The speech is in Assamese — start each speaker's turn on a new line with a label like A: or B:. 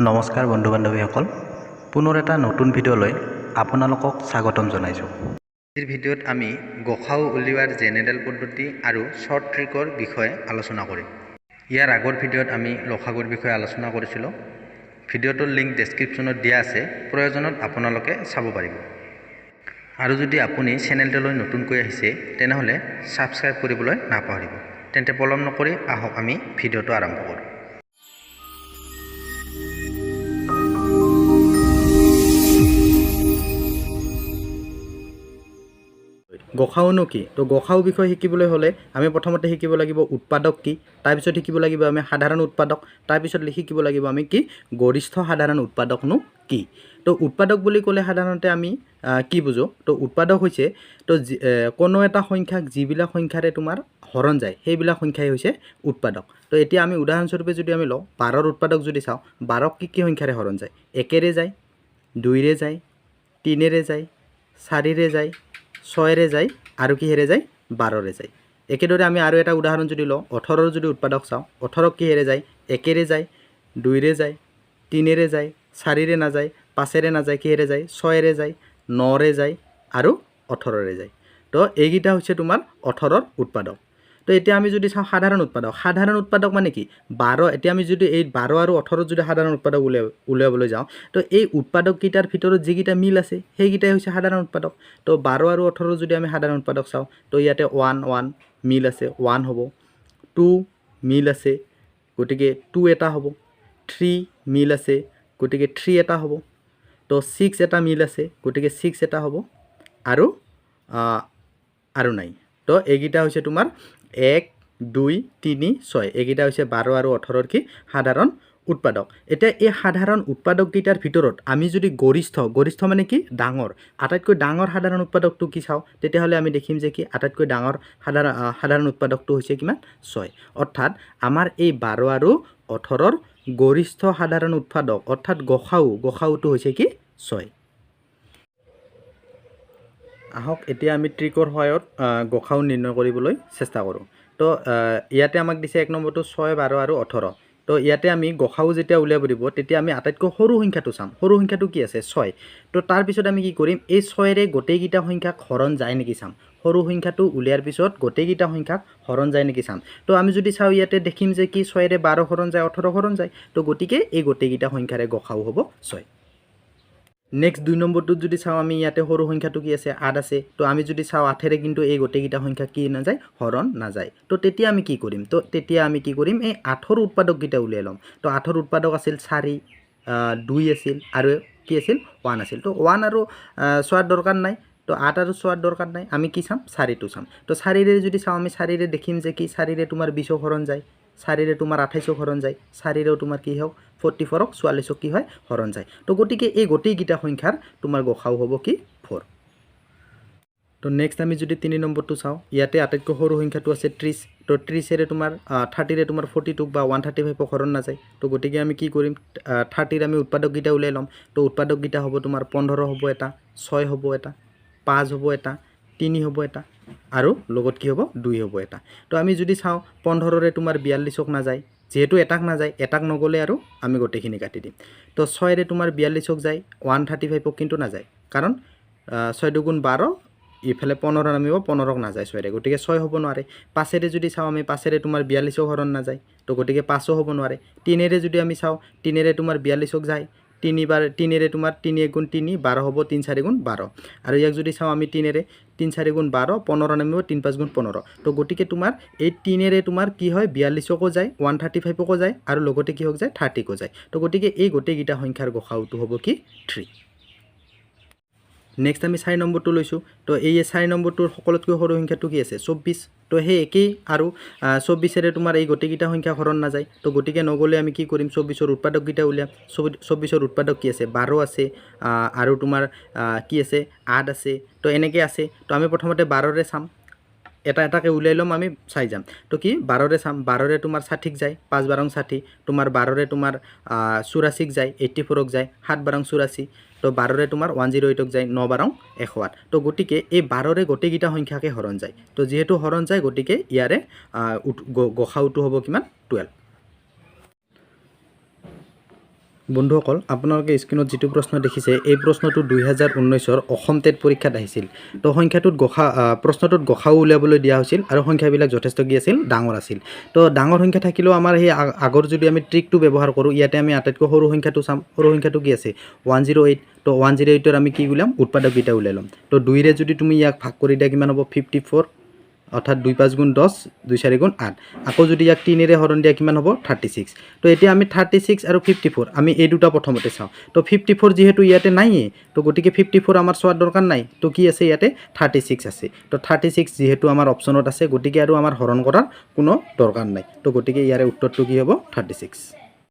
A: নমস্কাৰ বন্ধু বান্ধৱীসকল, পুনৰ এটা নতুন ভিডিঅ'লৈ আপোনালোকক স্বাগতম জনাইছোঁ।
B: আজিৰ ভিডিঅ'ত আমি গসাউ উলিওৱাৰ জেনেৰেল পদ্ধতি আৰু শ্বৰ্ট ট্ৰিকৰ বিষয়ে আলোচনা কৰিম। ইয়াৰ আগৰ ভিডিঅ'ত আমি লসাগুৰ বিষয়ে আলোচনা কৰিছিলোঁ। ভিডিঅ'টোৰ লিংক ডেছক্ৰিপশ্যনত দিয়া আছে, প্ৰয়োজনত আপোনালোকে চাব পাৰিব। আৰু যদি আপুনি চেনেলটোলৈ নতুনকৈ আহিছে, তেনেহ'লে ছাবস্ক্ৰাইব কৰিবলৈ নাপাহৰিব। তেন্তে পলম নকৰি আহক, আমি ভিডিঅ'টো আৰম্ভ কৰোঁ।
A: গসাউনো কি? তো গসাউ বিষয় শিকিবলৈ হ'লে আমি প্ৰথমতে শিকিব লাগিব উৎপাদক কি, তাৰপিছত শিকিব লাগিব আমি সাধাৰণ উৎপাদক, তাৰপিছত শিকিব লাগিব আমি কি গৰিষ্ঠ সাধাৰণ উৎপাদকনো কি। তো উৎপাদক বুলি ক'লে সাধাৰণতে আমি কি বুজোঁ? তো উৎপাদক হৈছে তো কোনো এটা সংখ্যাক যিবিলাক সংখ্যাৰে তোমাৰ হৰণ যায়, সেইবিলাক সংখ্যাই হৈছে উৎপাদক। তো এতিয়া আমি উদাহৰণস্বৰূপে যদি আমি লওঁ, 12ৰ উৎপাদক যদি চাওঁ, 12ক কি কি সংখ্যাৰে হৰণ যায়? একেৰে যায়, দুইৰে যায়, তিনেৰে যায়, চাৰিৰে যায়, ছয়েৰে যায় আৰু কিহেৰে যায়? 12ৰে যায়। একেদৰে আমি আৰু এটা উদাহৰণ যদি লওঁ, 18ৰ যদি উৎপাদক চাওঁ, 18ক কিহেৰে যায়? একেৰে যায়, দুইৰে যায়, তিনেৰে যায়, চাৰিৰে নাযায়, পাঁচেৰে নাযায়, কিহেৰে যায়? ছয়েৰে যায়, নৰে যায় আৰু 18ৰে যায়। তো এইকেইটা হৈছে তোমাৰ 18ৰ উৎপাদক। তো এতিয়া আমি যদি চাওঁ সাধাৰণ উৎপাদক, সাধাৰণ উৎপাদক মানে কি? 12। এতিয়া আমি যদি এই 12 আৰু 18ৰ যদি সাধাৰণ উৎপাদক উলিয়াবলৈ যাওঁ, তো এই উৎপাদককেইটাৰ ভিতৰত যিকেইটা মিল আছে, সেইকেইটাই হৈছে সাধাৰণ উৎপাদক। তো 12 আৰু 18ৰ যদি আমি সাধাৰণ উৎপাদক চাওঁ, তো ইয়াতে 1 1 মিল আছে, 1 হ'ব, 2 মিল আছে, গতিকে 2 এটা হ'ব, 3 মিল আছে, গতিকে 3 এটা হ'ব, তো 6 এটা মিল আছে, গতিকে 6 এটা হ'ব, আৰু নাই। তো এইকেইটা হৈছে তোমাৰ 1, 2, 3, 6, এইকেইটা হৈছে 12 আৰু 18ৰ কি সাধাৰণ উৎপাদক। এতিয়া এই সাধাৰণ উৎপাদককেইটাৰ ভিতৰত আমি যদি গৰিষ্ঠ, গৰিষ্ঠ মানে কি ডাঙৰ, আটাইতকৈ ডাঙৰ সাধাৰণ উৎপাদকটো কি চাওঁ, তেতিয়াহ'লে আমি দেখিম যে কি আটাইতকৈ ডাঙৰ সাধাৰণ উৎপাদকটো হৈছে কিমান? 6। অৰ্থাৎ আমাৰ এই 12 আৰু 18ৰ গৰিষ্ঠ সাধাৰণ উৎপাদক অৰ্থাৎ গসাউ, গসাউটো হৈছে কি 6। আহক এতিয়া আমি ট্ৰিকৰ সহায়ত গসাউ নিৰ্ণয় কৰিবলৈ চেষ্টা কৰোঁ। তো ইয়াতে আমাক দিছে 1 নম্বৰটো 6, 12 আৰু 18। তো ইয়াতে আমি গসাউ যেতিয়া উলিয়াব দিব, তেতিয়া আমি আটাইতকৈ সৰু সংখ্যাটো চাম। সৰু সংখ্যাটো কি আছে? 6। তো তাৰপিছত আমি কি কৰিম, এই 6ৰে গোটেইকেইটা সংখ্যাক হৰণ যায় নেকি চাম। সৰু সংখ্যাটো উলিয়াৰ পিছত গোটেইকেইটা সংখ্যাক হৰণ যায় নেকি চাম। তো আমি যদি চাওঁ, ইয়াতে দেখিম যে কি 6ৰে 12 হৰণ যায়, 18 হৰণ যায়। তো গতিকে এই গোটেইকেইটা সংখ্যাৰে গসাউ হ'ব 6। নেক্সট 2 নম্বৰটোত যদি চাওঁ আমি, ইয়াতে সৰু সংখ্যাটো কি আছে? 8 আছে। তো আমি যদি চাওঁ, 8ৰে কিন্তু এই গোটেইকেইটা সংখ্যা কি নাযায়? হৰণ নাযায়। তো তেতিয়া আমি কি কৰিম? তো তেতিয়া আমি কি কৰিম, এই 8ৰ উৎপাদককেইটা উলিয়াই ল'ম। তো 8ৰ উৎপাদক আছিল 4, 2 আছিল আৰু কি আছিল? 1 আছিল। তো 1 আৰু চোৱাৰ দৰকাৰ নাই, তো 8 আৰু চোৱাৰ দৰকাৰ নাই, আমি কি চাম? 4টো চাম। তো 4ৰে যদি চাওঁ আমি, 4ৰে দেখিম যে কি 4ৰে তোমাৰ 20ক হৰণ যায়, 4ৰে তোমাৰ 28ক হৰণ যায়, 4ৰেও তোমাৰ কি হওক 44ক 44ক কি হয় হৰণ যায়। তো গতিকে এই গোটেইকেইটা সংখ্যাৰ তোমাৰ গসাউ হ'ব কি 4। তো নেক্সট আমি যদি 3 নম্বৰটো চাওঁ, ইয়াতে আটাইতকৈ সৰু সংখ্যাটো আছে 30। তো ত্ৰিছেৰে তোমাৰ, 30ৰে তোমাৰ 42ক বা 135ক হৰণ নাযায়। তো গতিকে আমি কি কৰিম, 30ৰ আমি উৎপাদককেইটা উলিয়াই ল'ম। তো উৎপাদককেইটা হ'ব তোমাৰ 15 হ'ব এটা, 6 হ'ব এটা, 5 হ'ব এটা, 3 হ'ব এটা আৰু লগত কি হ'ব 2 হ'ব এটা। তো আমি যদি চাওঁ, 15ৰে তোমাৰ 42ক নাযায়, যিহেতু এটাক নাযায়, এটাক নগ'লে আৰু আমি গোটেইখিনি কাটি দিম। তো 6ৰে তোমাৰ 42ক যায়, 135ক কিন্তু নাযায়, কাৰণ 6 দুগুণ 12, ইফালে 15 নামিব, 15ক নাযায় 6ৰে, গতিকে 6 হ'ব নোৱাৰে। 5ৰে যদি চাওঁ আমি, 5ৰে তোমাৰ 42ক হৰণ নাযায়, তো গতিকে 5ও হ'ব নোৱাৰে। 3ৰে যদি আমি চাওঁ, 3ৰে তোমাৰ 42ক যায়, তিনিবাৰ তিনেৰে তোমাৰ তিনি এক গুণ তিনি, 12 হ'ব, 3 চাৰি গুণ 12। আৰু ইয়াক যদি চাওঁ আমি, তিনেৰে 3 চাৰি গুণ 12, 15 নামিব, 3 পাঁচ গুণ 15। তো গতিকে তোমাৰ এই তিনেৰে তোমাৰ কি হয়, 42কো যায়, 135কো যায় আৰু লগতে কি হওক যায়, 30কো যায়। তো গতিকে এই গোটেইকেইটা সংখ্যাৰ গসাউটো হ'ব কি 3। নেক্সট আমি 4 নম্বৰটো লৈছোঁ। তো এই 4 নম্বৰটোৰ সকলোতকৈ সৰু সংখ্যাটো কি আছে? 24। তো সেই একেই আৰু, 24ৰে তোমাৰ এই গোটেইকেইটা সংখ্যা হৰণ নাযায়। তো গতিকে নগ'লে আমি কি কৰিম, 24ৰ উৎপাদককেইটা উলিয়াম। 24ৰ উৎপাদক কি আছে? 12 আছে, আৰু তোমাৰ কি আছে? 8 আছে। তো এনেকৈ আছে। তো আমি প্ৰথমতে 12ৰে চাম, এটা এটাকৈ উলিয়াই ল'ম, আমি চাই যাম। তো কি 12ৰে চাম, 12ৰে তোমাৰ 60ক যায়, 5 বাৰং 60, তোমাৰ 12ৰে তোমাৰ 84ক যায়, 84ক যায়, 7 বাৰং 84, তো 12ৰে তোমাৰ 108ক যায়, 9 বাৰং 108। তো গতিকে এই 12ৰে গোটেইকেইটা সংখ্যাকে হৰণ যায়। তো যিহেতু হৰণ যায়, গতিকে ইয়াৰে গসাউটো হ'ব কিমান? 12। বন্ধুসকল, আপোনালোকে স্ক্ৰীণত যিটো প্ৰশ্ন দেখিছে, এই প্ৰশ্নটো 2019ৰ অসম টেট পৰীক্ষাত আহিছিল। তো সংখ্যাটোত গসা প্ৰশ্নটোত গসাগু উলিয়াবলৈ দিয়া হৈছিল আৰু সংখ্যাবিলাক যথেষ্ট কি আছিল? ডাঙৰ আছিল। তো ডাঙৰ সংখ্যা থাকিলেও আমাৰ সেই আগৰ যদি আমি ট্ৰিকটো ব্যৱহাৰ কৰোঁ, ইয়াতে আমি আটাইতকৈ সৰু সংখ্যাটো চাম। সৰু সংখ্যাটো কি আছে? 108। তো 108ৰ আমি কি উলিয়াম? উৎপাদককেইটা উলিয়াই ল'ম। তো দুইৰে যদি তুমি ইয়াক ভাগ কৰি দিয়া, কিমান হ'ব? 54, অৰ্থাৎ দুই পাঁচ গুণ 10, দুই চাৰি গুণ আঠ। আকৌ যদি ইয়াক তিনিৰে হৰণ দিয়া, কিমান হ'ব? 36। তো এতিয়া আমি 36 আৰু 54, আমি এই দুটা প্ৰথমতে চাওঁ। তো 54 যিহেতু ইয়াতে নাইয়ে, তো গতিকে 54 আমাৰ চোৱাৰ দৰকাৰ নাই। তো কি আছে ইয়াতে? 36 আছে। তো 36 যিহেতু আমাৰ অপশ্যনত আছে, গতিকে আৰু আমাৰ হৰণ কৰাৰ কোনো দৰকাৰ নাই। তো গতিকে ইয়াৰে উত্তৰটো কি হ'ব? 36।